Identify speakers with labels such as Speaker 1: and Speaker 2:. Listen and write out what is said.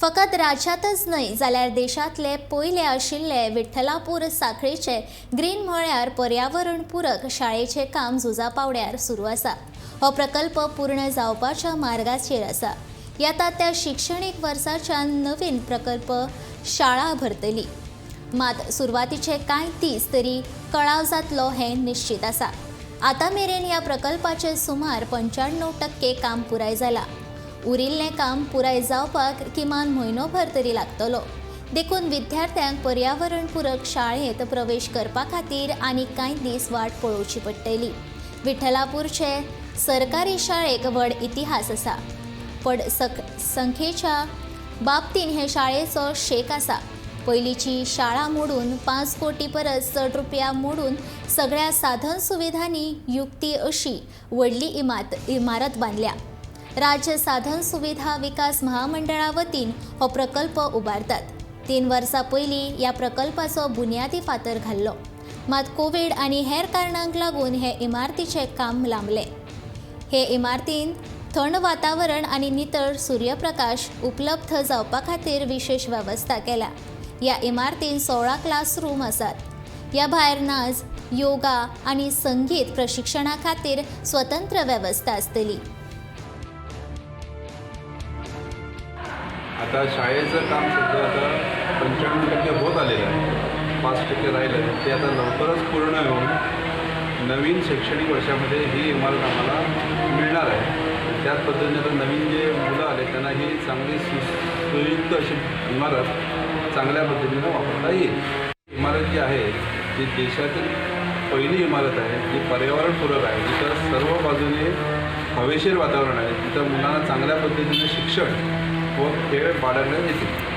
Speaker 1: फकत राज्यांतच न्हय जाल्यार देशांतले पयले आशिल्ले विठ्ठलापूर साखळेचे ग्रीन म्हळ्यार पर्यावरण पूरक शाळेचें काम झुजा पावड्यार सुरू आसा. हो प्रकल्प पूर्ण जावपाच्या मार्गाचेर आसा. येता त्या शिक्षणीक वर्साच्यान नवीन प्रकल्प शाळा भरतली. मात सुरवातीचे कांय दीस तरी कळाव जातलो हें निश्चित आसा. आतां मेरेन ह्या प्रकल्पाचें सुमार 95% काम पुराय जालां. उरिल्लें काम पुराय जावपाक किमान म्हयनोभर तरी लागतलो. देखून विद्यार्थ्यांक पर्यावरणपूरक शाळेंत प्रवेश करपा खातीर आनी कांय दीस वाट पळोवची पडटली. विठ्ठलापूरचे सरकारी शाळेक व्हड इतिहास आसा. पण संख्येच्या बाबतीन हे शाळेचो शेक आसा. पयलींची शाळा मोडून 5 कोटी परस चड रुपया मोडून सगळ्या साधन सुविधांनी युक्ती अशी व्हडली इमारत बांदल्या. राज्य साधन सुविधा विकास महामंडळा वतीन हो प्रकल्प उबारतात. 3 वर्सां पयलीं ह्या प्रकल्पाचो बुन्यादी फातर घाल्लो. मात कोवीड आनी हेर कारणांक लागून हे इमारतीचें काम लांबलें. हे इमारतीन थंड वातावरण आनी नितळ सूर्यप्रकाश उपलब्ध जावपा खातीर विशेश वेवस्था केल्या. ह्या इमारतीन 16 क्लासरूम आसात. ह्या भायर नाच, योगा आनी संगीत प्रशिक्षणा खातीर स्वतंत्र वेवस्था आसतली.
Speaker 2: आता शाळेचं काम सध्या आता 95% होत आलेलं आहे. 5% राहिलं आहे, ते आता लवकरच पूर्ण होऊन नवीन शैक्षणिक वर्षामध्ये ही इमारत आम्हाला मिळणार आहे. त्याच पद्धतीने आता नवीन जे मुलं आले त्यांना ही चांगली सुयुक्त अशी इमारत चांगल्या पद्धतीनं वापरता येईल. इमारत जी आहे ती देशातील पहिली इमारत आहे जी पर्यावरणपूरक आहे, जिथं सर्व बाजूने हवेशीर वातावरण आहे, जिथं मुलांना चांगल्या पद्धतीने शिक्षण व खेळ बाळगण्यात येतील.